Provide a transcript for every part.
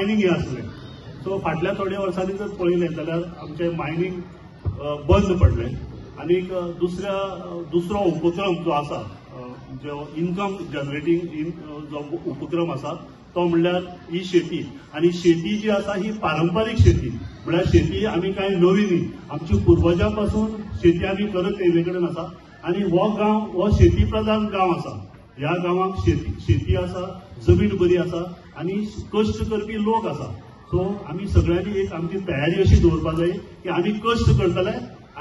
Mining हें आसलें. So फाटल्या थोड्या वर्सांनी जर पळयलें जाल्यार आमचें मायनींग बंद पडलें आनीक दुसरो उपक्रम जो आसा, जो इन्कम जनरेटींग जो उपक्रम आसा तो म्हणल्यार ही शेती. आनी शेती जी आसा ही पारंपारीक शेती, म्हळ्यार शेती आमी कांय नवी न्ही, आमची पुर्वजां पासून शेती आमी करत येयल्ले कडेन आसा. आनी हो गांव हो शेती प्रधान गांव आसा. ह्या गांवाक शेती आसा, जमीन बरी आसा आनी कश्ट करपी लोक आसा. सो आमी सगळ्यांनी एक आमची तयारी अशी दवरपा जाय की आमी कश्ट करतले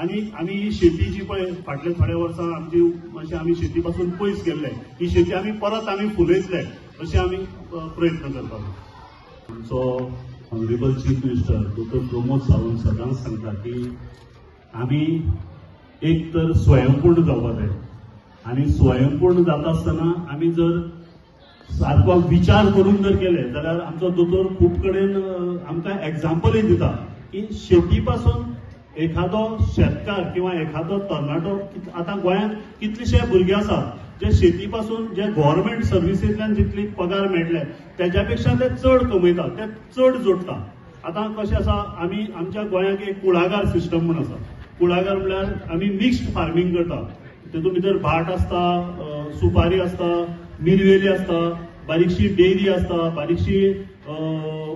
आनी आमी ही शेती जी पळय फाटल्या थोड्या वर्सां आमची मातशी आमी शेती पासून पयस गेल्ले, ही शेती आमी परत आमी फुलयतले अशें आमी प्रयत्न करपाक जाय. आमचो honourable chief minister doctor Pramod Sawant सदांच सांगता की आमी एक तर स्वयंपूर्ण जावपा जाय आनी स्वयंपूर्ण जाता आसतना आमी जर सारको विचार करून जर केले जाल्यार आमचो दोतोर खूब कडेन आमकां एग्जाम्पलय दिता की शेती पासून एखादो शेतकार किंवा एखादो तरणाटो, आतां गोंयांत कितलेशे भुरगे आसात जे शेती पासून जे गव्हर्मेंट सर्विसींतल्यान जितली पगार मेळटले तेज्या पेक्षा ते चड कमयतात, ते चड जोडटा. आतां कशें आसा, आमी आमच्या गोंयांत एक कुळागार सिस्टम म्हूण आसा. कुळागार म्हणल्यार आमी मिक्स्ड फार्मींग करता, तेतून भितर भाट आसता, सुपारी आसता, मिरवेली आसता, बारीकशी डेयरी आसता, बारीकशी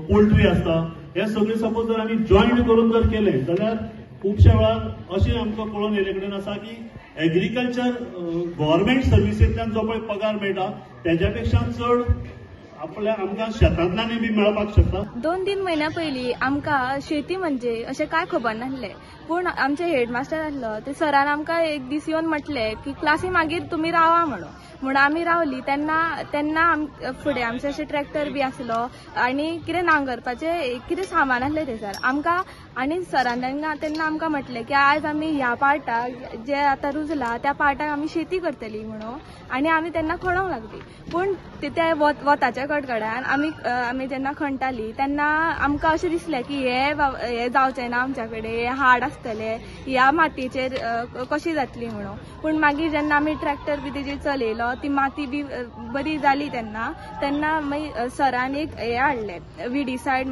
पोल्ट्री आसता. हे सगळें सपोज जर आमी जॉयंट करून जर केलें जाल्यार खुबश्या वेळार अशें आमकां कळोन येयल्ले कडेन आसा की एग्रीकल्चर गव्हर्मेंट सर्विसींतल्यान जो पळय पगार मेळटा तेज्या पेक्षा चड आपल्या आमकां शेतांतल्यानय बी मेळपाक शकता. 2-3 म्हयन्या पयलीं आमकां शेती म्हणजे अशें कांय खबर नासलें, पूण आमचे हेडमास्टर आसलो ते सरान आमकां एक दीस येवन म्हटलें की क्लासी मागीर तुमी रावा म्हणून. म्हणून आमी रावली तेन्ना तेन्ना फुडें आमचे अशें ट्रॅक्टर बी आसलो आनी कितें नांगरपाचें कितें सामान आसलें थंयसर आमकां. आनी सरान तेन्ना आमकां म्हटलें की आयज आमी ह्या पार्टाक जे आतां रुजला त्या पार्टाक आमी शेती करतली म्हणून. आनी आमी तेन्ना खणोंक लागली, पूण त्या वताच्या कडकडान आमी जेन्ना खणटाली तेन्ना आमकां अशें दिसलें की हे जावचें ना आमच्या कडेन, हे हार्ड आसतलें, ह्या मातयेचेर कशी जातली म्हणून. पूण मागीर जेन्ना आमी ट्रॅक्टर बी तेजेर चलयलो, ती माती बी बरी जाली तेन्ना तेन्ना मागीर सरान एक हें हाडलें, विडीसायड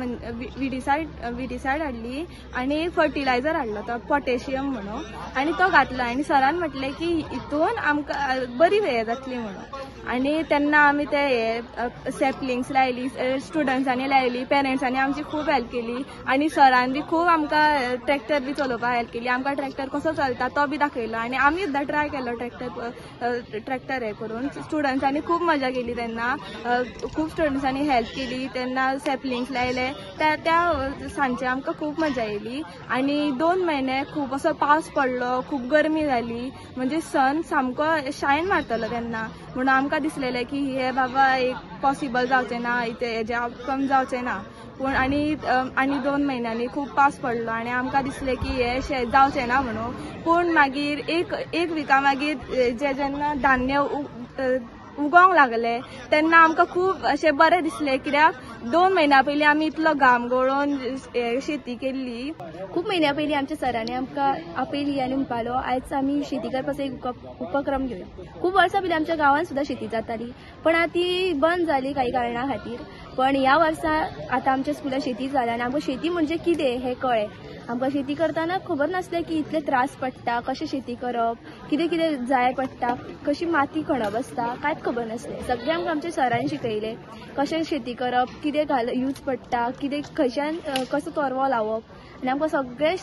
हाडली आनी एक फर्टिलायझर हाडलो तो पोटेशियम म्हणून, आनी तो घातलो. आनी सरान म्हटलें की हितून आमकां बरी हें जातली म्हणून. आनी तेन्ना आमी ते हे सॅपलिंग्स लायली, स्टुडंट्सांनी लायली, पेरंट्सांनी आमची खूब हेल्प केली आनी सरान बी खूब आमकां ट्रॅक्टर बी चलोवपाक हेल्प केली. आमकां ट्रॅक्टर कसो चलता तो बी दाखयलो आनी आमी सुद्दां ट्राय केलो ट्रॅक्टर हें करून. स्टुडंट्सांनी खूब मजा केली तेन्ना, खूब स्टुडंट्सांनी हेल्प केली तेन्ना, सॅपलिंग्स लायले त्या त्या सांजचे आमकां खूब मजा येयली. आनी 2 म्हयने खूब असो पावस पडलो, खूब गरमी जाली, म्हणजे सन सामको शायन मारतलो तेन्ना. म्हणून आमकां दिसलेलें की हे बाबा एक पॉसिबल जावचें ना, हेजें आवटकम जावचें ना. पूण आनी आनी 2 म्हयन्यांनी खूब पावस पडलो आनी आमकां दिसलें की हे शेत जावचें ना म्हणून. पूण मागीर एक विका मागीर जे जेन्ना धान्य उगोंक लागले तेन्ना आमकां खूब अशें बरें दिसलें, कित्याक 2 म्हयन्या पयलीं आमी इतलो घाम गळोवन शेती केल्ली. खूब म्हयन्या पयलीं आमच्या सरांनी आमकां आपयली आनी म्हणपालो आयज आमी शेती करपाचो एक उपक्रम घेवया. खूब वर्सां पयलीं आमच्या गांवांत सुद्दां शेती जाताली, पण आतां ती बंद जाली काही कारणां खातीर. पण ह्या वर्सा आतां आमच्या स्कुलान शेती जाली आनी आमकां शेती म्हणजे कितें हें कळ्ळें. आमकां शेती करतना खबर नासलें की इतले त्रास पडटा, कशें शेती करप, कितें कितें जाय पडटा, कशी माती खणप आसता, कांयच खबर नासलें. सगळें आमकां आमच्या सरान शिकयलें कशें शेती करप, कितें घाल यूज पडटा, कितें खंयच्यान कसो तरवो लावप. आनी आमकां सगळें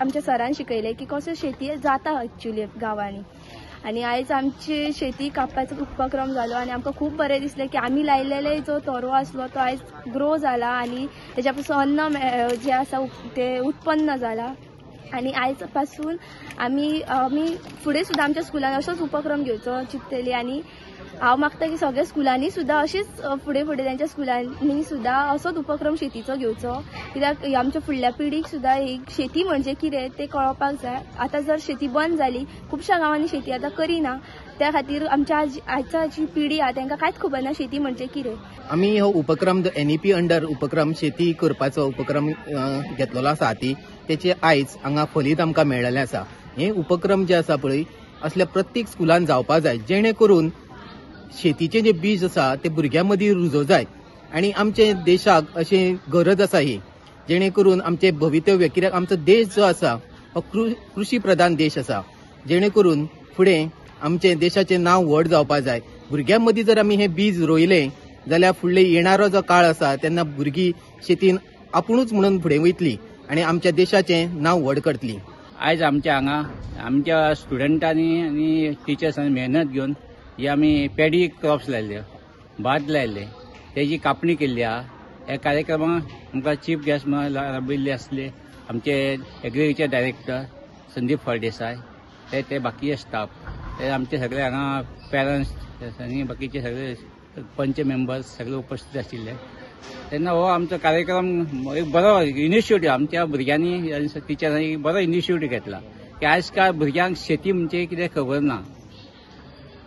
आमच्या सरान शिकयलें की कसो शेती जाता एक्चुली गांवांनी. आनी आयज आमची शेती कापपाचो उपक्रम जालो आनी आमकां खूब बरें दिसलें की आमी लायलेले जो तरवो आसलो तो आयज ग्रो जाला आनी तेज्या पासून अन्न जें आसा तें उत्पन्न जाला. आनी आयज पासून आमी आमी फुडें सुद्दां आमच्या स्कुलान असोच उपक्रम घेवचो चिंततली. आनी हांव मागता की सगळ्या स्कुलांनी सुद्दां अशीच फुडें फुडें तेंच्या स्कुलांनी सुद्दां असोच उपक्रम शेतीचो घेवचो, कित्याक आमच्या फुडल्या पिढीक सुद्दां एक शेती म्हणजे कितें तें कळपाक जाय. आतां जर शेती बंद जाली, खुबश्या गांवांनी शेती आतां करिना, त्या खातीर आमच्या आजच्या जी पिढी आहा तेंकां कांयच खबर ना शेती म्हणजे कितें. आमी हो उपक्रम NEP under उपक्रम शेती करपाचो उपक्रम घेतलेलो आसा, ती तेचे आयज हांगा फलीत आमकां मेळ्ळेलें आसा. हे उपक्रम जे आसा पळय असल्या प्रत्येक स्कुलान जावपा जाय, जेणे करून शेतीचे जे बीज आसा ते भुरग्यां मदीं रुजो जाय. आनी आमचे देशाक अशी गरज आसा ही, जेणे करून आमचे भवितव्य, कित्याक आमचो देश जो आसा हो कृषी प्रधान देश आसा, जेणे करून फुडें आमचे देशाचें नांव व्हड जावपा जाय. भुरग्यां मदीं जर आमी हें बीज रोयलें जाल्यार फुडले येणारो जो काळ आसा तेन्ना भुरगीं शेतीन आपुणूच म्हणून फुडें वयतली आनी आमच्या देशाचें नांव व्हड करतली. आयज आमच्या हांगा आमच्या स्टुडंटांनी आनी टिचर्सांनी मेहनत घेवन ही आमी पेडी क्रॉप्स लायल्ले, भात लायले, तेजी कापणी केल्ली आहा. ह्या कार्यक्रमाक आमकां चीफ गेस्ट म्हणून राबिल्ले आसले आमचे एग्रीकल्चर डायरेक्टर संदीप फळदेसाय, ते बाकीचे स्टाफ, ते आमचे सगळे हांगा पेरंट्स आनी बाकीचे सगळे पंच मेंबर्स सगळे उपस्थित आशिल्ले. तेन्ना हो आमचो कार्यक्रम एक बरो इनिशिएटीव आमच्या भुरग्यांनी आनी टिचरांनी बरो इनिशिएटीव घेतला की आयज काल भुरग्यांक शेती म्हणजे कितें खबर ना.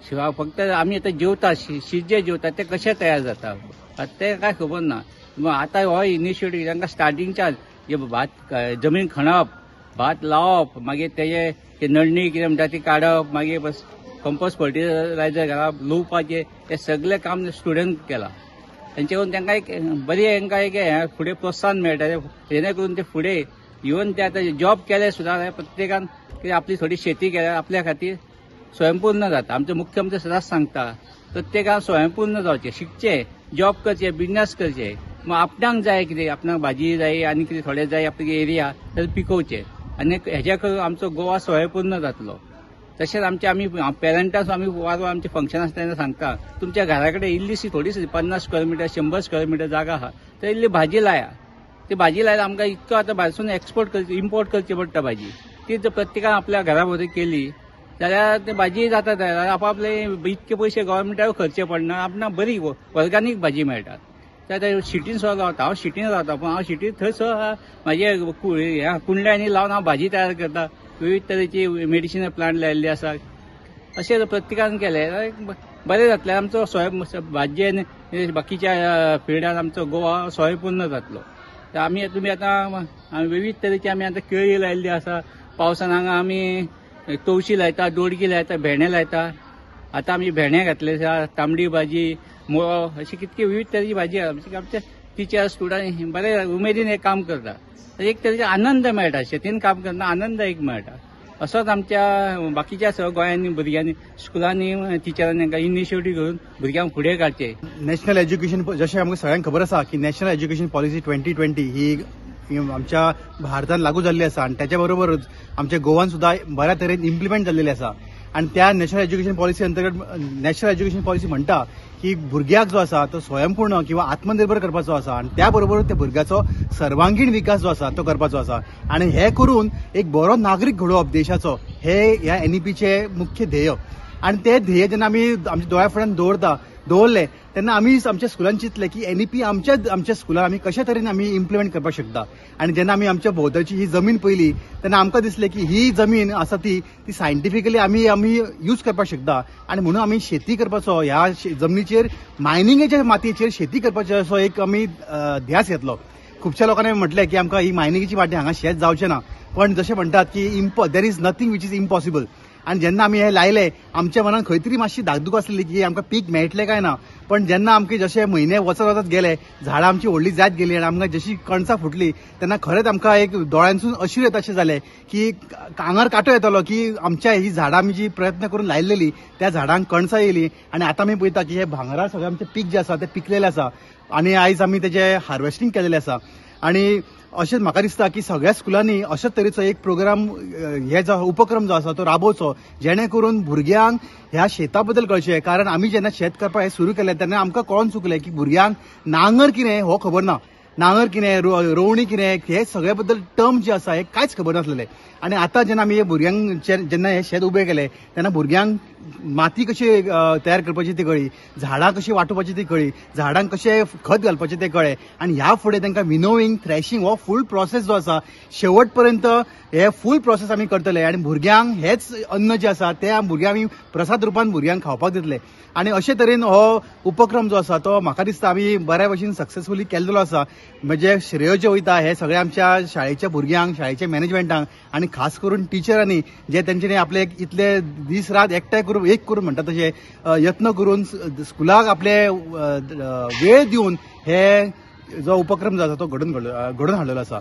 शिवाय फक्त आमी आतां जेवता, शीत जे जेवता ते कशें तयार जाता तें कांय खबर ना. आतां हो इनिशिएटीव तांकां स्टार्टिंगच्यान जे भात जमीन खणप, भात लावप, मागीर तेजे नडणी कितें म्हणटा ती काडप, मागीर कंपोस्ट फर्टिलायझर घालप, लुवपाचें, हें सगळें काम स्टुडंट केलां. तेंचे कडून तांकां एक बरी तांकां एक हें फुडें प्रोत्साहन मेळटा, जेणे करून ते फुडें इवन ते आतां जॉब केले सुद्दां प्रत्येकान आपली थोडी शेती केल्यार आपल्या खातीर स्वयंपूर्ण जाता. आमचे मुख्यमंत्री सदांच सांगता प्रत्येकान स्वयंपूर्ण जावचें, शिकचें, जॉब करचें, बिजनेस करचें, मग आपणाक जाय कितें, आपणाक भाजी जाय आनी कितें थोडें जाय आपली एरिया तर पिकोवचें आनी हेज्या करून आमचो गोवा स्वयंपूर्ण जातलो. तशेंच आमचे आमी पेरंटांक आमी वार आमचे फंक्शन आसता तेन्ना सांगता तुमच्या घरा कडेन इल्लीशी थोडीशी 50 स्क्वेअर मिटर 100 स्क्वेअर मिटर जागा आहा तर इल्ली भाजी लाया. ती भाजी लायल्यार आमकां इतको आतां भायरसून एक्सपोर्ट करची, इम्पोर्ट करची पडटा भाजी. ती जर प्रत्येकान आपल्या घरा भोंवतणी केली जाल्यार ते भाजी जाता तयार, आपापले इतके पयशे गव्हर्मेंटाक खर्चे पडना, आपणाक बरी ऑर्गॅनीक भाजी मेळटा. आतां सिटीन सुद्दां रावता हांव, सिटीन रावता पूण हांव सिटीन थंय सुद्दां म्हाजे कुंडल्यांनी लावन हांव भाजी तयार करता. विविध तरेची मेडिसिनल प्लांट लायिल्ले आसा. अशें प्रत्येकान केलें बरें जातलें. आमचो स्वयं भाजी आनी बाकीच्या फिल्डान आमचो गोवा स्वयंपूर्ण जातलो. आमी तुमी आतां विविध तरेची आमी आतां केळी लायिल्ली आसा. पावसान हांगा आमी तवशी लायता, दोडकी लायता, भेंडे लायता. आतां आमी भेंडे घातले आसा, तांबडी भाजी, मुळो, अशी कितकी विविध तरेची भाजी आसा. आमचे टिचर स्टुडंट बरे उमेदीन हें काम करता. एक तरेचो आनंद मेळटा, शेतीन काम करतना आनंद एक मेळटा. असोच आमच्या बाकीच्या सगळ्या गोंयांनी भुरग्यांनी स्कुलांनी टिचरांनी तांकां इनिशिएटीव घेवन भुरग्यांक फुडें काडचें. नॅशनल एज्युकेशन, जशें आमकां सगळ्यांक खबर आसा की नॅशनल एज्युकेशन पॉलिसी 2020 ही आमच्या भारतान लागू जाल्ली आसा आनी त्याच्या बरोबरच आमच्या गोवान सुद्दां बऱ्या तरेन इम्प्लिमेंट जाल्लेली आसा. आनी त्या नॅशनल एज्युकेशन पॉलिसी अंतर्गत नॅशनल एज्युकेशन पॉलिसी म्हणटा की भुरग्याक जो आसा तो स्वयंपूर्ण किंवा आत्मनिर्भर करपाचो आसा आनी त्या बरोबर त्या भुरग्याचो सर्वांगीण विकास जो आसा तो करपाचो आसा आनी हे करून एक बरो नागरीक घडोवप देशाचो हे ह्या एनईपीचे मुख्य ध्येय. आनी ते ध्येय जेन्ना आमी आमच्या दोळ्या फुड्यान दवरले तेन्ना आमी आमच्या स्कुलान चिंतलें की एनईपी आमच्या आमच्या स्कुलान आमी कशा तरेन आमी इम्प्लिमेंट करपाक शकता. आनी जेन्ना आमी आमच्या भोंवतणची ही जमीन पळयली तेन्ना आमकां दिसलें की ही जमीन आसा ती सायंटिफिकली आमी आमी यूज करपाक शकता आनी म्हणून आमी शेती करपाचो ह्या जमनीचेर, मायनिंगेच्या मातयेचेर शेती करपाचो असो एक आमी ध्यास घेतलो. खुबश्या लोकांनी म्हटलें की आमकां ही मायनिंगेची माती हांगा शेत जावचें ना, पण जशें म्हणटात की there is nothing which is impossible. आनी जेन्ना आमी हे लायले आमच्या मनान खंय तरी मातशी धाकधूक आसली की आमकां पीक मेळटलें काय ना, पण जेन्ना आमकां जशे म्हयने वचत वचत गेले, झाडां आमची व्हडली जायत गेली आनी आमकां जशी कणसां फुटली तेन्ना खरेंच आमकां एक दोळ्यांसून अश्रू येता अशें जालें की आंगार कांटो येतालो की आमच्या ही झाडां आमी जी प्रयत्न करून लायलेली त्या झाडांक कणसां येयली आनी आतां आमी पळयता की हे भांगरा सगळें आमचें पीक जें आसा तें पिकलेलें आसा आनी आयज आमी तेजें हार्वेस्टींग केलेलें आसा. आनी अशेंच म्हाका दिसता की सगळ्या स्कुलांनी अशेच तरेचो एक प्रोग्राम, हे जो उपक्रम जो आसा तो राबोवचो, जेणे करून भुरग्यांक ह्या शेता बद्दल कळचें. कारण आमी जेन्ना शेत करपाक हें सुरू केलें तेन्ना आमकां कळोन चुकलें की भुरग्यांक नांगर कितें हो खबर ना, नांगर कितें, रोवणी कितें, हे सगळे बद्दल टर्म जे आसा हे कांयच खबर नासलेले. आनी आतां जेन्ना आमी हे भुरग्यांक जेन्ना हे शेत उबें केलें तेन्ना भुरग्यांक माती कशी तयार करपाची ती कळ्ळी, झाडां कशी वांटोवपाची ती कळ्ळी, झाडांक कशें खत घालपाचें तें कळ्ळें. आनी ह्या फुडें तांकां विनोविंग, थ्रेशिंग हो फूल प्रोसेस जो आसा शेवट पर्यंत हे फूल प्रोसेस आमी करतले आनी भुरग्यांक हेच अन्न जें आसा तें भुरग्यांक आमी प्रसाद रुपान भुरग्यांक खावपाक दितले. आनी अशे तरेन हो उपक्रम जो आसा तो म्हाका दिसता आमी बऱ्या भशेन सक्सेसफुली केल्लो आसा. म्हणजे श्रेय जें वयता हे सगळे आमच्या शाळेच्या भुरग्यांक, शाळेच्या मॅनेजमेंटांक आनी खास करून टिचरांनी जे तेंच्यांनी आपले इतले दीस रात एकठांय करून एक करून म्हणटा तशें यत्न करून स्कुलाक आपले वेळ दिवन हे जो उपक्रम जो आसा तो घडून हाडलेलो आसा.